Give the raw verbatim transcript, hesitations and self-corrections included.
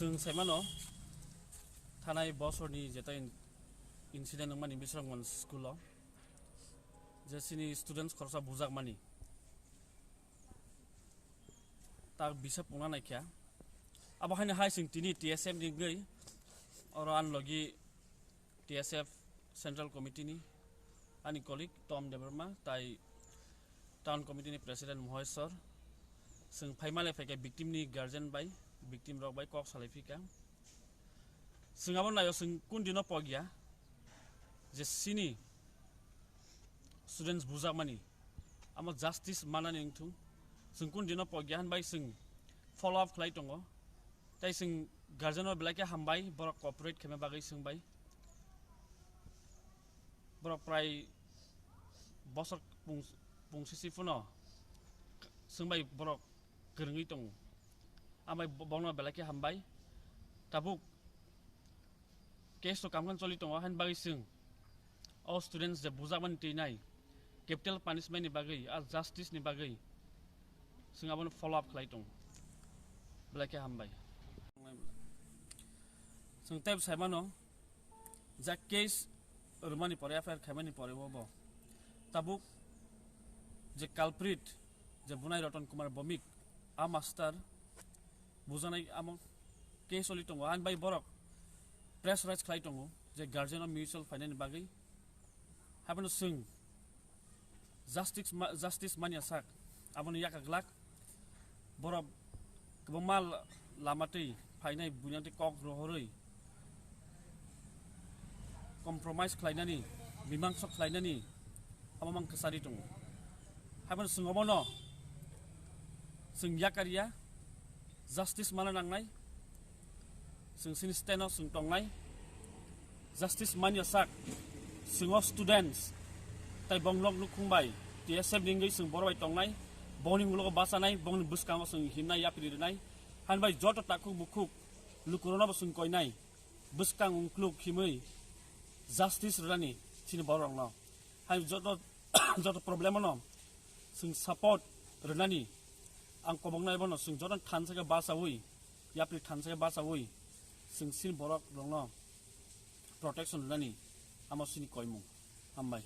Chwng saimano, thanai bosorni jeta in-, incident wngmani Bisramganj school-o je chini students khoroksa bujakmani tak bisa pungna naikha. Abo haino hai chwng tini T S F ni wngwi oro ani logi T S F Central Committee ni ani colleague Tom Debbarma tai Town Committee ni President Moheswar. Chwng phaimale phaikha victim ni guardian bai, victim rok bai kok salai phika. Chwng abo naio chwng kun dino pogya je chini students bujakmani amo justice manani wngthung. Chwng kun dino pogya hinbai chwng follow up khlai tongo. Tai chwng guardian o belai khe hambai, borok cooperate khaima bagwi chwng bai. Borok prai bosor pung-, pungsisi phano chwng bai borok kwrwngwi tongo. Ambai bo-, bono belai khe hambai. Tabuk case to kamkhan choli tongo, hain bagwi chwng o students je bujakmani twi nai capital punishment ni bagwi, a justice ni bagwi chwng abono follow up khlai tongo. Belai khe hambai. Chwng tei saimano, ja case rwmani pore, F I R khaimani pore bo bo tabuk je culprit, je bunai Roton Kumar Bomik, a master bujanai amo case oli tongo, ani bai borok press release khlai tongo je guardian o mutual finance ni bagwi. Haibano chwng justice ma-, justice manya sak, abono yaka glak. Borok kwbangma la-, lama twi phainai buinani twi kok rohorwi compromise khlainani, mimangsa khlainani amo mang kwchari tongo. Haibano chwng obono chwng yakarya, justice mana nangnai. Chwng chini stand o chwng tongnai. Justice manya sak, chwng o students tai bong nok nukhung bai T S F ni wngwi chwng borok bai tongnai. Bongni ulo bachanai, bongni bwskango chwng himnai, yapri rwnai. Hain bai joto takhuk bukhuk lukurokno bo chwng koinai, bwskang ungkluk himwi justice rwnani chini borokno. Hai joto, joto problem no chwng support rwnani ang koboknai bono chwng joto thansa khe bachawi, yapri thansa khe bachawi chwng chini borok rokno protection rwnani amo chini koimung. Hambai.